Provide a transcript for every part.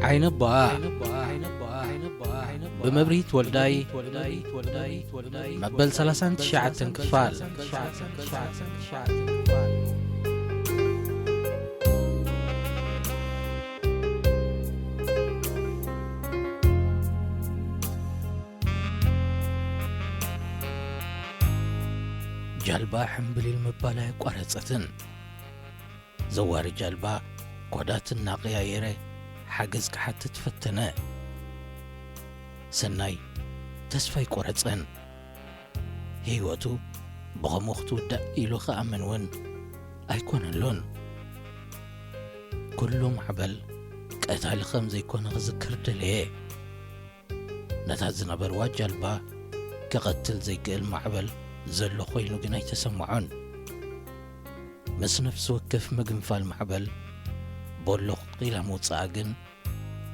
ዓይነባ ብመብርሂት ወልዳይ፣ መበል ሰላሳን ትሽዓተን ክፋል። ጃልባ ሕምብሊል ምባል ኣየቋረጸትን። ዘዋሪ ጃልባ ኮዳት እናቐያየረ ሓገዝ ክሓትት ፈተነ። ሰናይ ተስፋ ኣይቆረጸን። ህይወቱ ብኸምኡ ክትውዳእ ኢሉ ክኣምን እውን ኣይኮነሉን። ኩሉ ማዕበል ቀታሊ ከም ዘይኮነ ክዝክር ደለየ። ነታ ዝነበርዋ ጃልባ ክቐትል ዘይክእል ማዕበል ዘሎ ኮይኑ ግን ኣይተሰምዖን። ምስ ነፍሲ ወከፍ ምግንፋል ማዕበል ቦሎቕ ኢላ ምውጽኣ ግን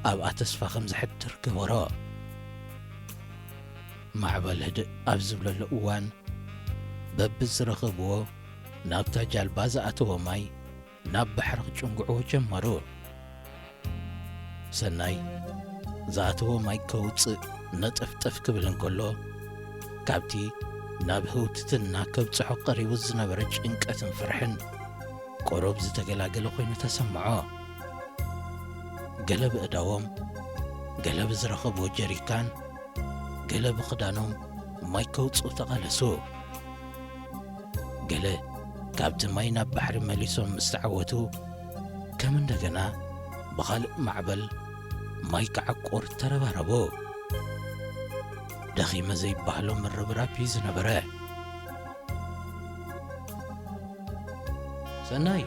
ኣብኣ ተስፋ ከም ዘሕድር ገበሮ። ማዕበል ህድእ ኣብ ዝብለሉ እዋን በብዝረኸብዎ ናብታ ጃልባ ዝኣተወ ማይ ናብ ባሕሪ ክጭንግዕዎ ጀመሩ። ሰናይ ዝኣተወ ማይ ከውጽእ ነጠፍጠፍ ክብል እንከሎ፣ ካብቲ ናብ ህውትትና ከብጽሖ ቀሪቡ ዝነበረ ጭንቀትን ፍርሕን ቁሩብ ዝተገላገለ ኮይኑ ተሰምዖ። ገለ ብእዳዎም፣ ገለ ብዝረኸብዎ ጀሪካን፣ ገለ ብኽዳኖም ማይ ከውጽኡ ተቓለሱ። ገለ ካብቲ ማይ ናብ ባሕሪ መሊሶም ምስ ተዓወቱ፣ ከም እንደገና ብኻልእ ማዕበል ማይ ክዓቁር ተረባረቡ። ደኺመ ዘይበሃሎ ምርብራብ እዩ ዝነበረ። ሰናይ!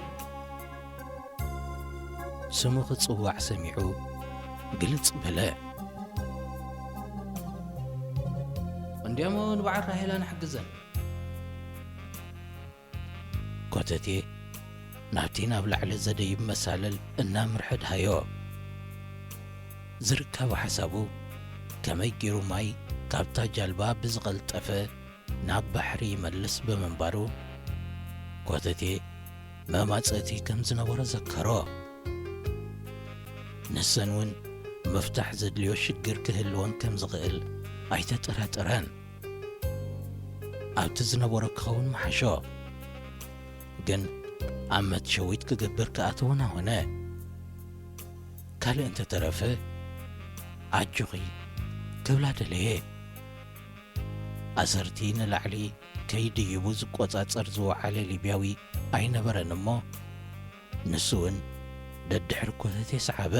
ስሙ ክጽዋዕ ሰሚዑ ግልጽ በለ። እንዲያሞ ንበዓል ራሄላ ንሕግዘን። ኮተቴ ናብቲ ናብ ላዕሊ ዘደይብ መሳልል እናምርሐ ድሃዮ። ዝርካቡ ሓሳቡ ከመይ ገይሩ ማይ ካብታ ጃልባ ብዝቐልጠፈ ናብ ባሕሪ ይመልስ ብምንባሩ፣ ኮተቴ መማጽእቲ ከም ዝነበሮ ዘከሮ። ንሰን እውን ምፍታሕ ዘድልዮ ሽግር ክህልወን ከም ዝኽእል ኣይተጠራጠረን። ኣብቲ ዝነበሮ ክኸውን ምሓሾ። ግን ኣብ መትሸዊት ክገብር ክኣተወና ሆነ። ካልእ እንተተረፈ ኣጆኺ ክብላ ደለየ። ኣሰርቲ ንላዕሊ ከይድይቡ ዝቆጻጸር ዝወዓለ ሊብያዊ ኣይነበረን እሞ፣ ንሱ እውን ደድሕሪ ኮተቴ ሰዓበ።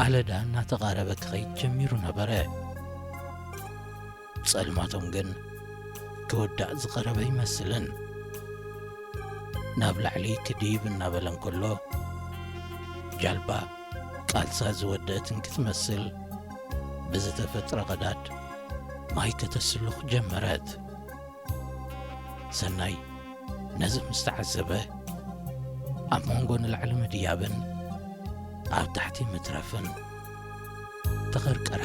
ኣለዳ እናተቓረበ ክኸይድ ጀሚሩ ነበረ። ጸልማቶም ግን ክውዳእ ዝቐረበ ይመስልን። ናብ ላዕሊ ክድይብ እናበለ እንከሎ፣ ጃልባ ቃልሳ ዝወደእትን ክትመስል ብዝተፈጥረ ቀዳድ ማይ ከተስሉኽ ጀመረት። ሰናይ ነዚ ምስ ተዓዘበ፣ ኣብ መንጎ ንላዕሊ ምድያብን ኣብ ታሕቲ ምትራፍን ተቐርቀረ።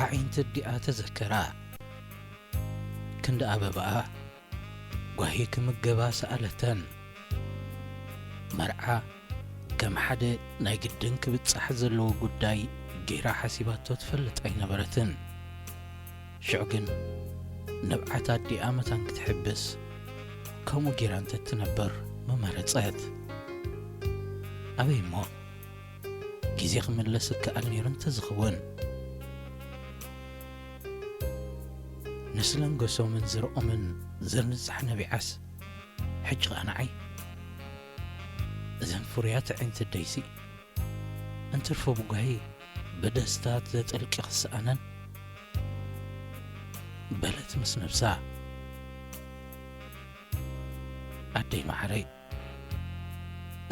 ኣዒንቲ ኣዲኣ ተዘከራ። ክንዲ ኣበባኣ ጓሂ ክምገባ ሰኣለተን። መርዓ ከም ሓደ ናይ ግድን ክብጻሕ ዘለዎ ጉዳይ ጌራ ሓሲባቶ ትፈልጥ ኣይነበረትን። ሽዑ ግን ንብዓት ኣዲኣ መታን ክትሕብስ ከምኡ ጌራ እንተትነብር ምመረጸት። ኣበይ እሞ ግዜ ክምለስ እከኣል ነይሩ እንተዝኸውን። ንስለን ገሶምን ዝርኦምን ዝርንዛሕ ነቢዓስ፣ ሕጂ ኸኣ ንዓይ። እዘን ፍሩያት ኣዒንቲ ኣደይሲ እንትርፎ ብጓሂ ብደስታ ተጠልቂ ክሰኣነን በለት ምስ ነብሳ። ኣደይ መዓረይ፣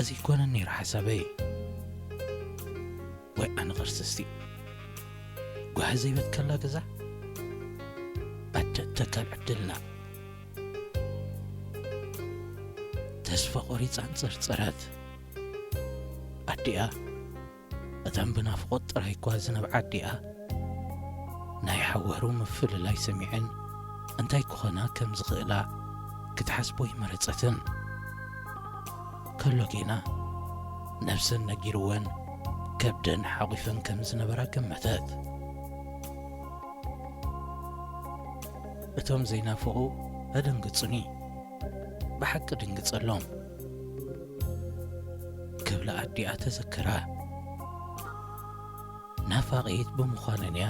እዚ ኣይኮነን ነይሩ ሓሳበይ። ወይ ኣነ ቅርስስቲ፣ ጓሂ ዘይበትከላ ገዛ፣ ኣደ ተካል ዕድልና። ተስፋ ቆሪጻ ኣንጸርጸረት። ኣዲኣ፣ እተን ብናፍቖት ጥራይ እኳ ዝነብዓ ኣዲኣ፣ ናይ ሓዋሩ ምፍልላይ ሰሚዐን እንታይ ክኾና ከም ዝኽእላ ክትሓስቦ ኣይመረጸትን። ከሎ ጌና ነብሰን ነጊርወን ከብደን ሓቑፈን ከም ዝነበራ ገመተት። እቶም ዘይናፍቑ ኣደንግጹኒ፣ ብሓቂ ድንግጸሎም። ክብላ ኣዲኣ ተዘከራ። ናፋቒት ብምዃነን እያ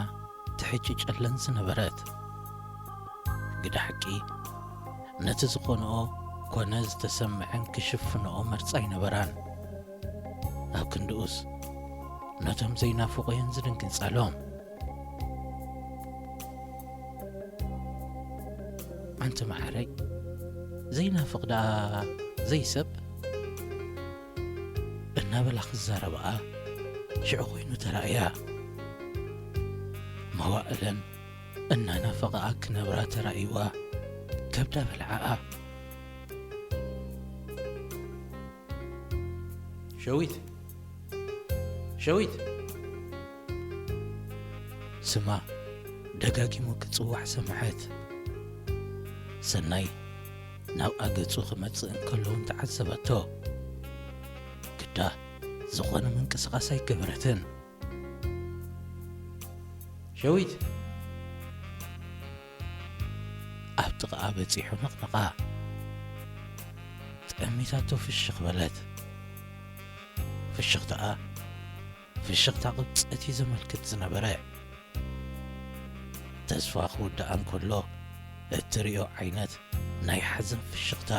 ትሕጭጨለን ዝነበረት። ግዳ ሓቂ ነቲ ዝኾንኦ ኮነ ዝተሰምዐን ክሽፍንኦ መርጻ ኣይነበራን። ኣብ ክንድኡስ ነቶም ዘይናፍቑ እየን ዝድንግጸሎም። ኣንቲ መዓረይ፣ ዘይናፍቕ ደኣ ዘይሰብ? እናበላ ክዛረባኣ ሽዑ ኮይኑ ተራእያ። መዋእለን እናናፈቓኣ ክነብራ ተራእይዋ ከብዳ በልዓኣ። ሸዊት! ሸዊት! ስማ ደጋጊሙ ክጽዋዕ ሰምዐት። ሰናይ ናብኣ ገጹ ክመጽእ እንከሎ እውን ተዓዘበቶ። ግዳ ዝኾነ ምንቅስቓስ ኣይገበረትን። ሸዊት! ኣብ ጥቓኣ በጺሑ ነቕነቓ። ጠሚታቶ ፍሽኽ በለት። ፍሽኽታኣ ፍሽኽታ ቅብጸት እዩ ዘመልክት ዝነበረ። ተስፋ ክውድኣ እንከሎ እትርእዮ ዓይነት ናይ ሓዘን ፍሽኽታ።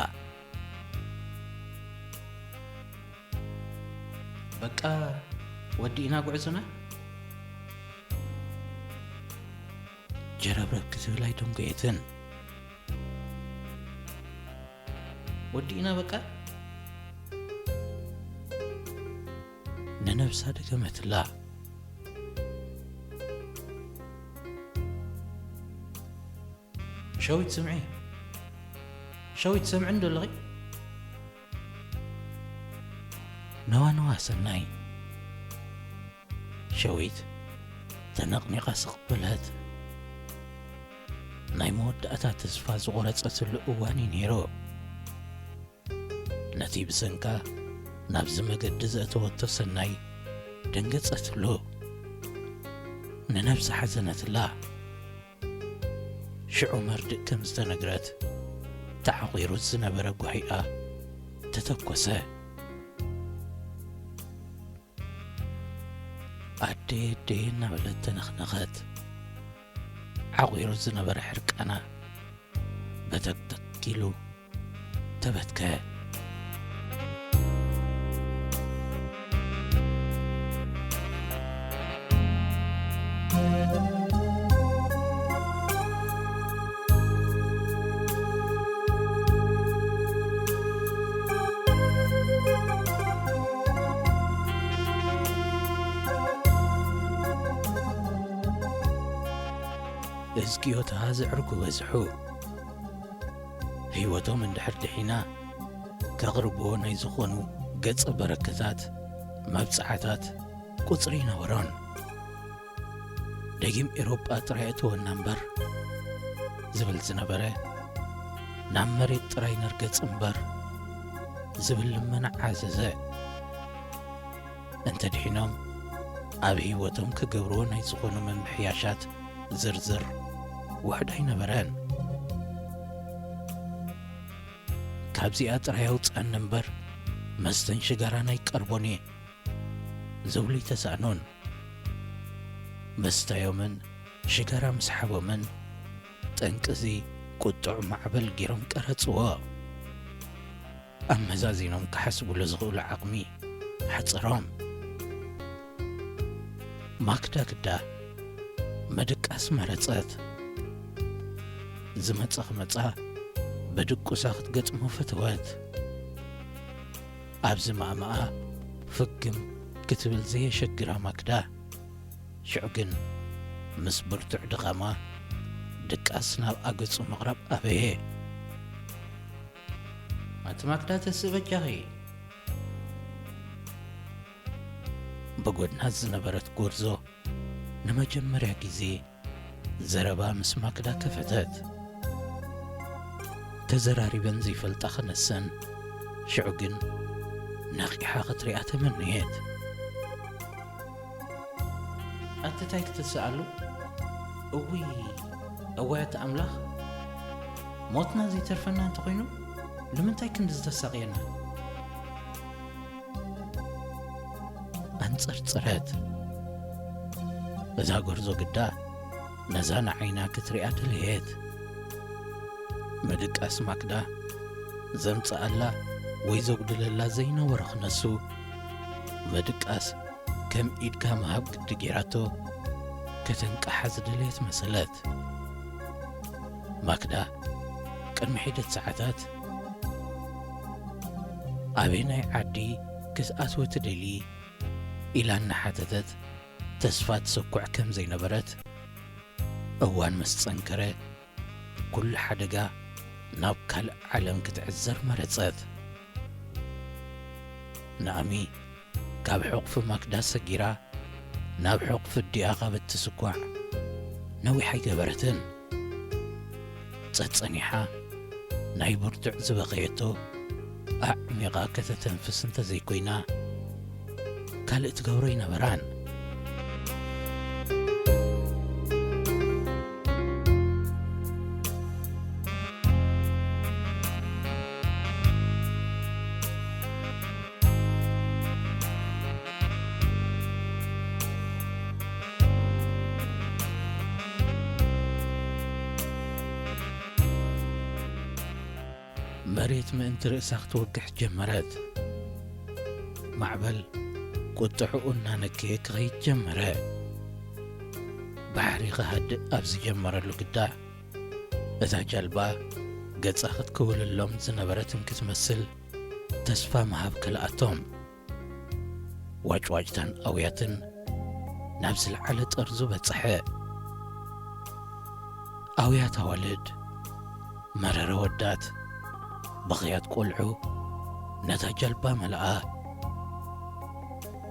በቃ ወዲእና ጉዕዞና? ጀረብረብ ክትብል ኣይደንጎየትን። ወዲእና በቃ? ንነብሳ ደገመትላ። ሸዊት ስምዒ፣ ሸዊት ሰምዕኒ ዶ ኣለኺ? ነዋ ነዋ ሰናይ። ሸዊት ተነቕኒቓ ስቕ በለት። ናይ መወዳእታ ተስፋ ዝቖረጸትሉ እዋን እዩ ነይሩ። ነቲ ብሰንካ ናብዚ መገዲ ዘእተወቶ ሰናይ ደንገጸትሉ። ንነብሳ ሓዘነትላ። ሽዑ መርድእ ከም ዝተነግረት ተዓቑሩ ዝነበረ ጓሂኣ ተተኮሰ። ኣደየ ኣደየ እናበለት ተነኽነኸት። ዓቑሩ ዝነበረ ሕርቃና በተክተክ ኢሉ ተበትከ። እዝግዮታ ዘዕርጉ በዝሑ። ህይወቶም እንድሕር ድሒና፣ ከቕርብዎ ናይ ዝኾኑ ገጸ በረከታት፣ መብጽዓታት ቁጽሪ ኣይነበሮን። ደጊም ኤውሮጳ ጥራይ እትወና እምበር ዝብል ዝነበረ፣ ናብ መሬት ጥራይ ንርገጽ እምበር ዝብል ልመና ዓዘዘ። እንተድሒኖም፣ ኣብ ህይወቶም ክገብርዎ ናይ ዝኾኑ ምምሕያሻት ዝርዝር ውሑድ ኣይነበረን። ካብዚኣ ጥራይ ኣውጽኣኒ እምበር፣ መስተን ሽጋራን ኣይቀርቦን እየ ዝብሉ ኣይተሳእኑን። ምስታዮምን ሽጋራ ምስሓቦምን፣ ጠንቅዚ ቁጡዕ ማዕበል ገይሮም ቀረጽዎ። ኣመዛዚኖም ክሓስብሉ ዝኽእሉ ዓቕሚ ሓጸሮም። ማክዳ ግዳ ምድቃስ መረጸት። ዝመጸ ክመጻ ብድቁሳ ክትገጥሞ ፈተወት። ኣብዚ ማእማኣ ፍግም ክትብል ዘየሸግራ ማክዳ፣ ሽዑ ግን ምስ ብርቱዕ ድኻማ ድቃስ ናብ ኣገጹ ምቕራብ ኣበየ። ኣቲ ማክዳ፣ ተስእ በጃኺ። ብጎድና ዝነበረት ጎርዞ ንመጀመርያ ግዜ ዘረባ ምስ ማክዳ ከፈተት። ተዘራሪበን ዘይፈልጣ ክነሰን፣ ሽዑ ግን ነቒሓ ክትሪኣ ተመነየት። ኣቲ ታይ ክትስኣሉ? እውይ፣ እዋይ ኣቲ ኣምላኽ፣ ሞትና ዘይተርፈና እንተኾይኑ ንምንታይ ክንዲ ዝተሳቕየና? ኣንጸርጸረት። እዛ ጎርዞ ግዳ ነዛ ንዓይና ክትሪኣ ደለየት። ምድቃስ ማክዳ ዘምጽኣላ ወይ ዘጉድለላ ዘይነበረ ክነሱ፣ ምድቃስ ከም ኢድካ ምሃብ ግዲ ጌራቶ ከተንቅሓ ዝደለየት መሰለት። ማክዳ ቅድሚ ሒደት ሰዓታት ኣበየናይ ዓዲ ክትኣትወ ትደሊ? ኢላ እናሓተተት ተስፋ ትሰኩዕ ከም ዘይነበረት፣ እዋን ምስ ጸንከረ፣ ኩሉ ሓደጋ ናብ ካልእ ዓለም ክትዕዘር መረጸት። ናኦሚ ካብ ሕቑፊ ማክዳ ሰጊራ ናብ ሕቑፊ ኣዲኣ ካብ እትስኳዕ ነዊሕ ኣይገበረትን። ጸጸኒሓ ናይ ብርቱዕ ዝበኸየቶ ኣዕሚቓ ከተተንፍስ እንተዘይኮይና ካልእ ትገብሮ ኣይነበራን። መሬት ምእንቲ ርእሳ ክትወግሕ ጀመረት። ማዕበል ቁጥዕኡ እናነከየ ክኸይድ ጀመረ። ባሕሪ ክሃድእ ኣብ ዝጀመረሉ ግዳ፣ እታ ጃልባ ገጻ ክትክውልሎም ዝነበረትን ክትመስል፣ ተስፋ ምሃብ ከልኣቶም። ዋጭዋጭታን ኣውያትን ናብ ዝለዓለ ጠርዙ በጽሐ። ኣውያት ኣዋልድ፣ መረረ ወዳት፣ ብኽያት ቆልዑ ነታ ጃልባ መልኣ።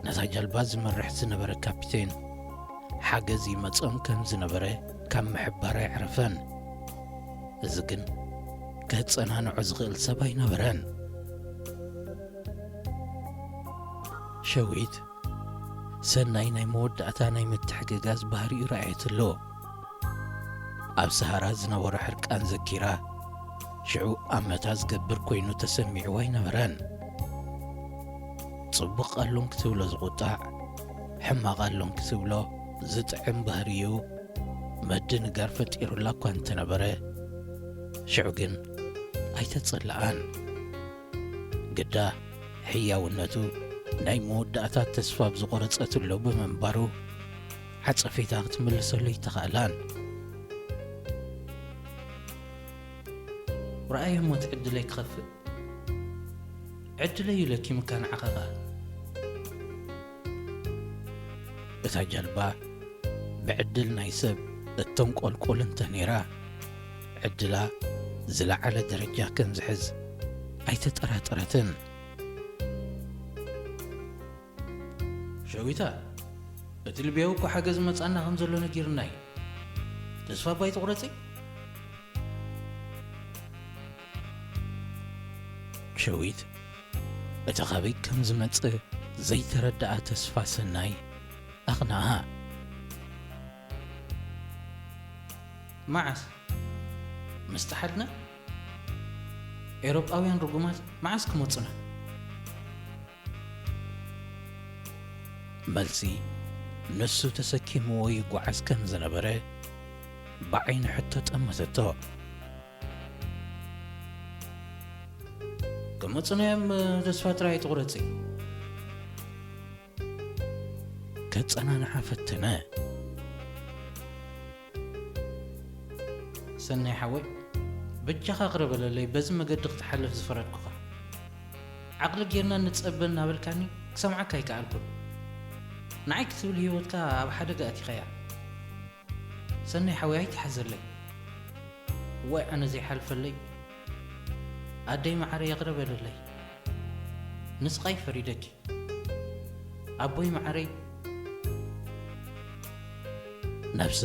ነታ ጃልባ ዝመርሕ ዝነበረ ካፒቴን፣ ሓገዝ ይመጾም ከም ዝነበረ ካብ ምሕባር ኣይዕረፈን። እዚ ግን ከጸናንዖ ዝኽእል ሰብ ኣይነበረን። ሸዊት ሰናይ ናይ መወዳእታ ናይ ምትሕግጋዝ ባህሪኡ ረኣየትሉ። ኣብ ሰሃራ ዝነበሮ ሕርቃን ዘኪራ፣ ሽዑ ኣመታ ዝገብር ኮይኑ ተሰሚዕዋ ኣይነበረን። ጽቡቕ ኣሉን ክትብሎ ዝቑጣዕ፣ ሕማቕ ኣሉን ክትብሎ ዝጥዕም ባህሪኡ ምድንጋር ፈጢሩላ እኳ እንተነበረ፣ ሽዑ ግን ኣይተጸልኣን። ግዳ ሕያውነቱ ናይ መወዳእታ ተስፋ ኣብ ዝቖረጸትሉ ብምንባሩ፣ ዓጸፌታ ክትምልሰሉ ኣይተኻእላን። ረኣየ እሞ እቲ ዕድለይ ክኸፍእ። ዕድለይ እዩ ለኪምካ ንዓኻ ኸኣ። እታ ጃልባ ብዕድል ናይ ሰብ እተንቆልቁል እንተ ነይራ፣ ዕድላ ዝለዓለ ደረጃ ከም ዝሕዝ ኣይተጠራጠረትን። ሸዊታ፣ እቲ ልብያዊ እኮ ሓገዝ መጻና ከም ዘሎ ነጊርና እዩ። ተስፋ እባ ኣይትቑረጺ። ሸዊት፣ እቲ ኻበይ ከም ዝመጽእ ዘይተረድኣ ተስፋ ሰናይ ኣቕንኣ። መዓስ? ምስ ተሓድና? ኤውሮጳውያን ርጉማት መዓስ ክመጹና? መልሲ፣ ንሱ ተሰኪምዎ ይጓዓዝ ከም ዝነበረ ብዓይኒ ሕቶ ጠመተቶ። ክመጹና እዮም፣ ተስፋ ጥራይ ኣይትቑረጺ። ከጸናንዓ ፈተነ። ሰናይ ሓወይ፣ በጃኻ ቅረ በለለይ፣ በዚ መገዲ ክትሓልፍ ዝፈረድኩኻ። ዓቕሊ ጌርና ንጸበ እናበልካኒ ክሰምዓካ ኣይከኣልኩን። ንዓይ ክትብል ህይወትካ ኣብ ሓደጋ ኣቲኻያ። ሰናይ ሓወይ፣ ኣይትሓዘለይ። ወይ ኣነ ዘይሓልፈለይ? ኣደይ መዓረይ ይቕረ በልለይ። ንስቓይ ፈሪደኪ። ኣቦይ መዓረይ። ነብሳ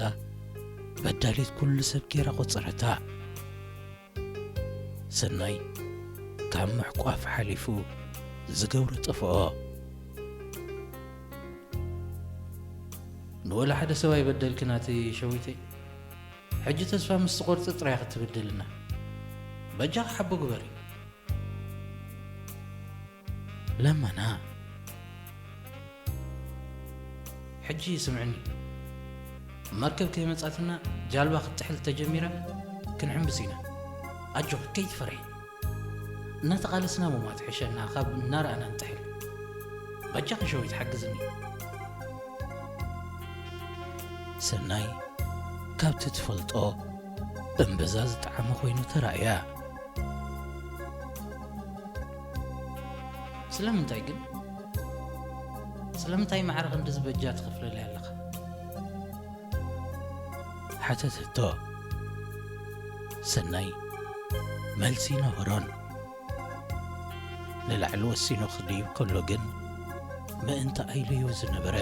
በዳሊት ኩሉ ሰብ ጌራ ቆጸረታ። ሰናይ ካብ ምሕቋፍ ሓሊፉ ዝገብሮ ጠፍኦ። ንወላ ሓደ ሰብ ኣይበደልክን ኣቲ ሸዊተይ። ሕጂ ተስፋ ምስ ትቖርጺ ጥራይ ክትብድልና። በጃኺ ሓቦ ግበሪ። ለመና። ሕጂ ስምዕኒ። መርከብ ከይመጻትና ጃልባ ክትጥሕል ተጀሚራ ክንሕምብስ ኢና። ኣጆኺ ከይትፈርሒ። እናተቓለስና ምሟት ሕሸና ካብ እናረኣና ንጥሕል። በጃኺ ሸዊት ሓግዝኒ። ሰናይ ካብቲ ትፈልጦ እምብዛ ዝጠዓመ ኮይኑ ተራእያ። ስለምንታይ ግን? ስለምንታይ ማዕረ ክንድዚ በጃ ትኸፍለለይ ኣለኻ? ሓተተቶ። ሰናይ መልሲ ነበሮን። ንላዕሊ ወሲኑ ክድይብ ከሎ ግን ምእንታኣ ኢሉ'ዩ ዝነበረ።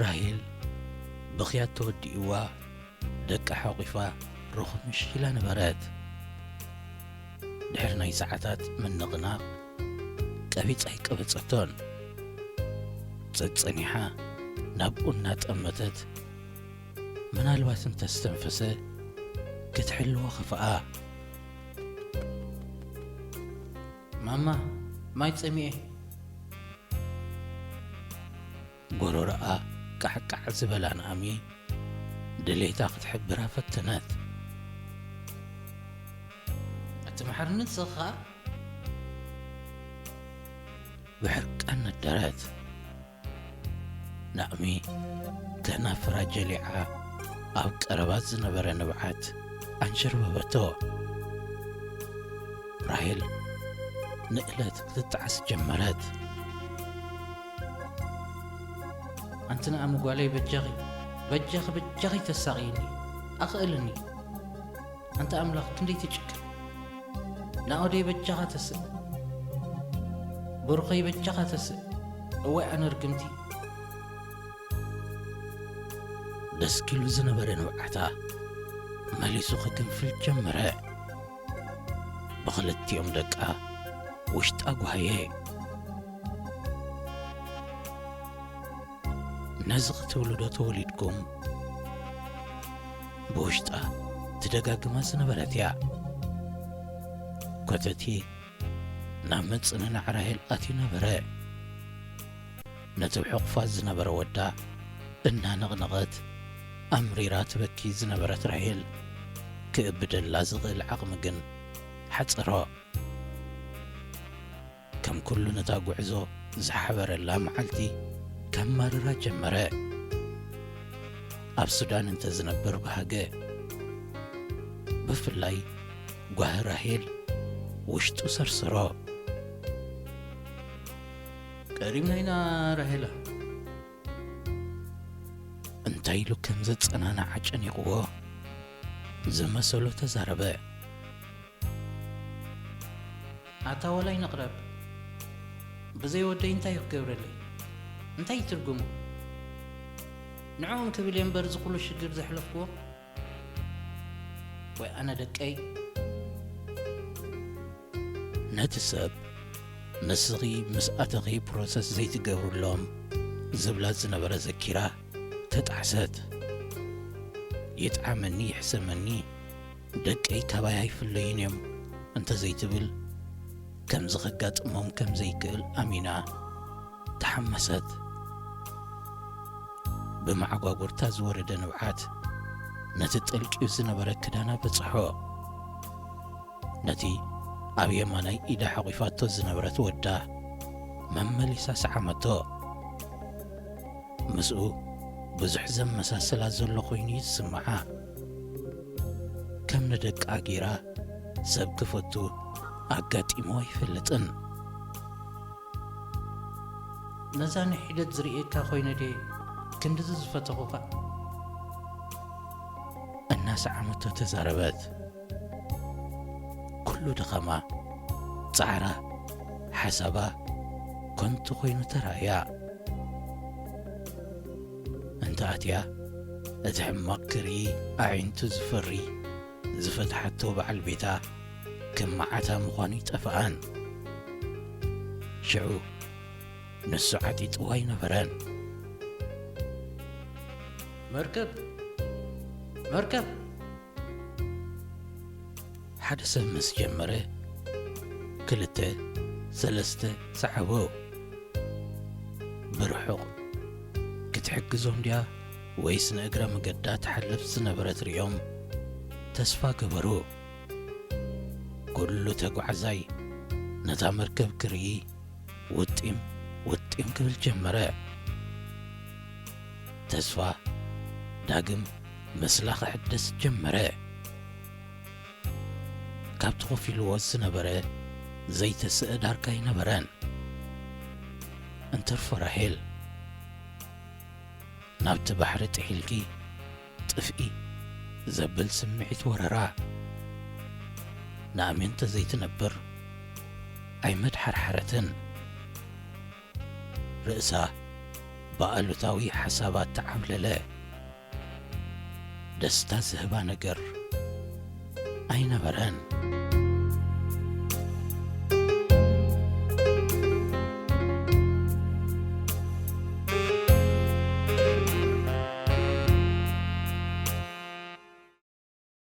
ራሄል ብኽያት ተወዲእዋ ደቃ ሓቑፋ ርኹምሽ ኢላ ነበረት። ድሕሪ ናይ ሰዓታት ምንቕናቕ፣ ቀቢጻ ኣይቀበጸቶን። ጸጸኒሓ ናብኡ እናጠመተት፣ ምናልባት እንተስተንፈሰ ክትሕልዎ ከፍኣ። ማማ፣ ማይ ጸሚኤ። ጎረሮኣ ቃዕቃዕ ዝበላ ንኣሚ ድሌታ ክትሕብራ ፈተነት። እቲ መሓርነት ስኻ ብሕርቃን ነደረት። ናእሚ ከናፍራ ጀሊዓ ኣብ ቀረባ ዝነበረ ንብዓት ኣንሸርበበቶ። ራሄል ንእለት ክትጠዓስ ጀመረት። ኣንቲ ንኣሚ ጓለይ በጃኺ፣ በጃኺ፣ በጃኺ ተሳቕይኒ፣ ኣኽእልኒ። ኣንታ ኣምላኽ ክንደይ ትጭክን። ናኦደይ በጃኻ ተስእ። ብሩኸይ በጃኻ ተስእ። እዋይ ኣነ ርግምቲ። ደስኪሉ ዝነበረ ንብዓታ መሊሱ ክግንፍል ጀመረ። ብኽልቲኦም ደቃ ውሽጣ ጓሃየ። ነዚ ክትብሉ ዶ ተወሊድኩም? ብውሽጣ ትደጋግማ ዝነበረት እያ። ኮተቴ ናብ ምጽንናዕ ራሄል ኣትዩ ነበረ። ነቲ ብሕቑፋ ዝነበረ ወዳ እናነቕነቐት ኣምሪራ ትበኪ ዝነበረት ራሄል ክእብደላ ዝኽእል ዓቕሚ ግን ሓጸሮ። ከም ኩሉ ነታ ጉዕዞ ዝሓበረላ መዓልቲ ከማርራ ጀመረ። ኣብ ሱዳን እንተ ዝነብር ባህገ፣ ብፍላይ ጓሂ ራሄል ውሽጡ ሰርስሮ። ቀሪብና ኢና ራሄላ። እንታይ ኢሉ ከም ዘጸናንዓ ጨኒቕዎ ዝመሰሎ ተዛረበ። ኣታ ወላይ ንቕረብ። ብዘይ ወደይ እንታይ ክገብረለይ? እንታይ እዩ ትርጉሙ? ንዕኦም ክብል እየ እምበር እዚ ኩሉ ሽግር ዘሕለፍክዎ። ወይ ኣነ ደቀይ። ነቲ ሰብ ንስኺ ምስ ኣተኺ ፕሮሰስ ዘይትገብርሎም ዝብላ ዝነበረ ዘኪራ ተጣዕሰት። ይጥዓመኒ ይሕሰመኒ ደቀይ ካባይ ኣይፍለዩን እዮም እንተዘይትብል፣ ከምዚ ከጋጥሞም ከም ዘይክእል ኣሚና ተሓመሰት። ብመዓጓጉርታ ዝወረደ ንብዓት ነቲ ጠልቅዩ ዝነበረ ክዳና በጽሖ። ነቲ ኣብ የማናይ ኢዳ ሓቒፋቶ ዝነበረት ወዳ መመሊሳ ሰዓመቶ። ምስኡ ብዙሕ ዘመሳሰላ ዘሎ ኮይኑ ይስምዓ። ከም ንደቃ ጌራ ሰብ ክፈቱ ኣጋጢሞ ኣይፈልጥን። ነዛ ንሒደት ዝርእየካ ኮይነ ድየ ክንድዚ ዝፈተኹኻ? እናሰዓመቶ ተዛረበት። ኩሉ ድኻማ፣ ጻዕራ፣ ሓሳባ ከንቱ ኮይኑ ተራእያ። እንተ ኣትያ፣ እቲ ሕማቕ ክርኢ ኣዒንቱ ዝፈሪ ዝፈትሓቶ በዓል ቤታ ከም መዓታ ምዃኑ ይጠፍኣን። ሽዑ ንሱ ዓጢጥዋ ኣይነበረን። መርከብ! መርከብ! ሓደ ሰብ ምስ ጀመረ፣ ክልተ፣ ሰለስተ ሰዓቦ። ብርሑቕ ክትሕግዞም ድያ ወይስ ንእግረ መገዳ ትሓልፍ ዝነበረት ርእዮም ተስፋ ገበሩ። ኩሉ ተጓዓዛይ ነታ መርከብ ክርኢ ውጢም ውጢም ክብል ጀመረ። ተስፋ ዳግም ምስላ ክሕደስ ጀመረ። ካብ ተኸፊልዎ ዝነበረ ዘይተስእ ዳርጋ ኣይነበረን። እንተርፎ ራሄል፣ ናብቲ ባሕሪ ጥሒልኪ ጥፍኢ ዘብል ስምዒት ወረራ። ንኣሜን ተዘይትነብር ኣይመድሓርሓረትን። ርእሳ ብኣሉታዊ ሓሳባት ተዓብለለ። ደስታ ዝህባ ነገር ኣይነበረን።